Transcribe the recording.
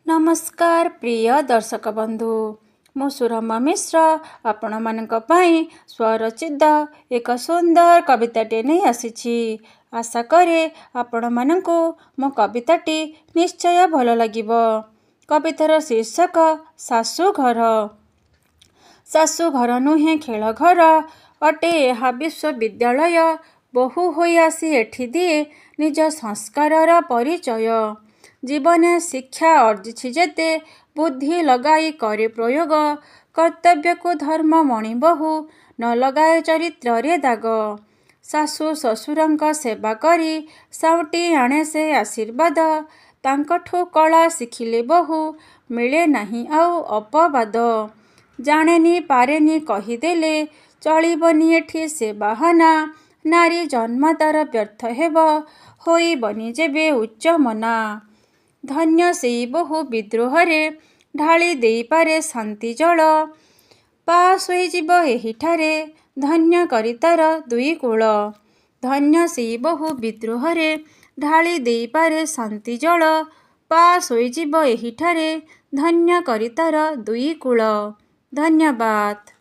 ନମସ୍କାର ପ୍ରିୟ ଦର୍ଶକ ବନ୍ଧୁ, ମୁଁ ସୁରମା ମିଶ୍ର ଆପଣମାନଙ୍କ ପାଇଁ ସ୍ୱରଚିତ ଏକ ସୁନ୍ଦର କବିତାଟିଏ ନେଇ ଆସିଛି। ଆଶା କରେ ଆପଣମାନଙ୍କୁ ମୋ କବିତାଟି ନିଶ୍ଚୟ ଭଲ ଲାଗିବ। କବିତାର ଶୀର୍ଷକ ଶାଶୁଘର। ଶାଶୁଘର ନୁହେଁ ଖେଳ ଘର, ଅଟେ ଏହା ବିଶ୍ୱବିଦ୍ୟାଳୟ। ବୋହୂ ହୋଇ ଆସି ଏଠି ଦିଏ ନିଜ ସଂସ୍କାରର ପରିଚୟ। ଜୀବନେ ଶିକ୍ଷା ଅର୍ଜିଛି ଯେତେ, ବୁଦ୍ଧି ଲଗାଇ କରେ ପ୍ରୟୋଗ। କର୍ତ୍ତବ୍ୟକୁ ଧର୍ମ ମଣି ବୋହୂ ନ ଲଗାଏ ଚରିତ୍ରରେ ଦାଗ। ଶାଶୁ ଶ୍ୱଶୁରଙ୍କ ସେବା କରି ସାଉଁଟି ଆଣେ ସେ ଆଶୀର୍ବାଦ। ତାଙ୍କଠୁ କଳା ଶିଖିଲେ ବୋହୂ ମିଳେ ନାହିଁ ଆଉ ଅପବାଦ। ଜାଣେନି ପାରେନି କହିଦେଲେ ଚଳିବନି ଏଠି ସେ ବାହାନା। ନାରୀ ଜନ୍ମ ତାର ବ୍ୟର୍ଥ ହେବ ହୋଇବନି ଯେବେ ଉଚ୍ଚମନା। ଧନ୍ୟ ସେଇ ବୋହୂ ବିଦ୍ରୋହରେ ଢାଳି ଦେଇପାରେ ଶାନ୍ତି ଜଳ। ପାସ୍ ହୋଇଯିବ ଏହିଠାରେ ଧନ୍ୟ କରି ତାର ଦୁଇ କୂଳ। ଧନ୍ୟ ସେଇ ବୋହୂ ବିଦ୍ରୋହରେ ଢାଳି ଦେଇପାରେ ଶାନ୍ତି ଜଳ। ପାସ୍ ହୋଇଯିବ ଏହିଠାରେ ଧନ୍ୟ କରି ତାର ଦୁଇ କୂଳ। ଧନ୍ୟବାଦ।